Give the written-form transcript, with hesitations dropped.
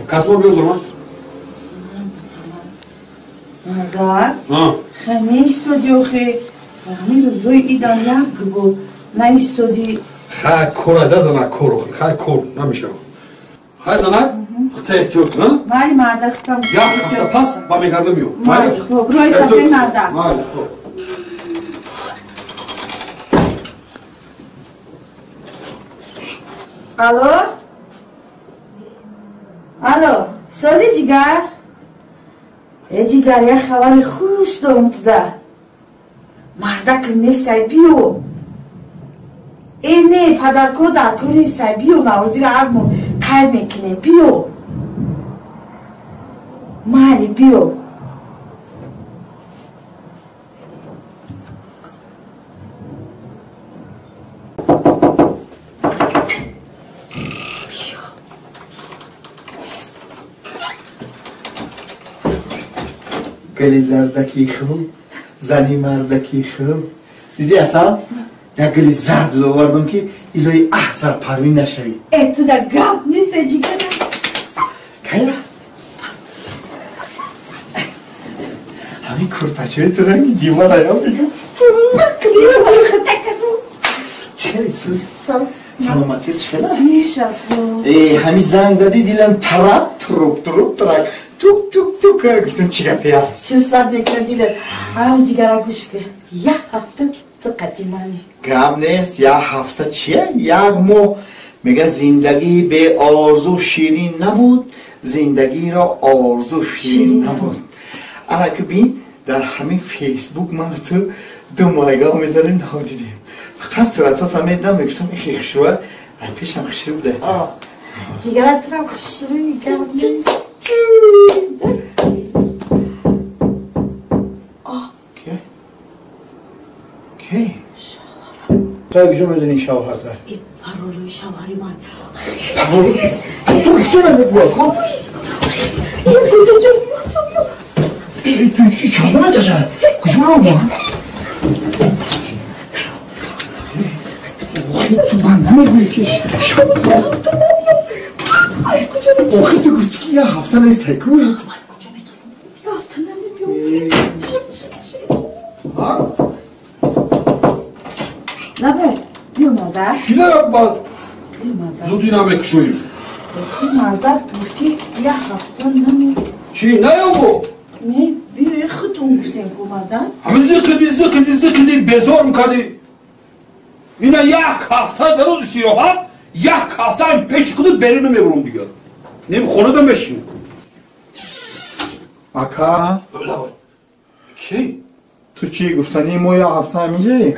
Касмо биёзурман. Мардак? Хай неистоди охи. Ҳамин рӯзои идам як бор наистоди. Хай кор айда занак кор охи. Хай кор намешава. Хай занак? Худта эҳтиёт кун. Майли мардак худам. Як ҳафта пас ба мегардам меём. Майли хуб, рӯи сафед мардак. Майли хуб. Алло? Алло, сози ҷигар? Э ҷигар, як хабари хуш дорам туда. Мардакам нестай, биё. Э не, падарко дарко нестай, биё наврӯзиро ҳар мо қайд мекунем, биё. Майли, биё. Гули зардаки хуб, зани мардаки хуб. Дидӣ асал? Як гули зард овардам ки илои аҳзар парвин нашавӣ. Э туда гап нест, ҷигар. Кай рафт? Ҳамин курпачаи ту ранги дивора ё мегӯм. Чӣ хеле сӯз? Саломатӣ чӣ хела? Меша сӯз. Э ҳамин занг задӣ дилам тараб туруп туруп тарак. Тук тук тук гуфтам чӣ гапе аст? Чӣ сад мекунад дилат? Ҳамин ҷигара гӯш кун. Як ҳафта ту қатъи мани. Гап нест, як ҳафта чие? Як моҳ. Мега зиндагӣ бе орзу ширин набуд, зиндагиро орзу ширин набуд. Ана ки бин, дар ҳамин фейсбук ман ту ду майгоҳ мезанем, надидем. Фақат суратҳота медидам, мегуфтам ин хеле хушрӯа, ай пешам хушрӯ буда. Ҷигара турам хушрӯи, гап нест. Ки? Ту куҷо медонӣ шавҳарта? Паролои шавҳари ман. Парол? Ту куҷо намегӯяд? Ту чӣ чанда меташад? Куҷо равам? Ту ман намегӯӣ ки охи ту гуфтӣ ки як ҳафта нест, ку? Лабе, биё мардак. Чӣ бад? Зуди намекушоӣ. Охи мардак гуфтӣ як ҳафта нами. Чӣ наёбо? Не, биё худтон гуфтем ку мардак. Ҳамин зиқиди зиқиди зиқиди безорм кардӣ. Ина як ҳафта дар рӯзи сиёҳат, як ҳафта ҳам пеши худ берун намебурам дигар. Нем хонада мешинам. Ака? Ки? Ту чӣ гуфтанӣ мо як ҳафта ҳаминҷаӣ?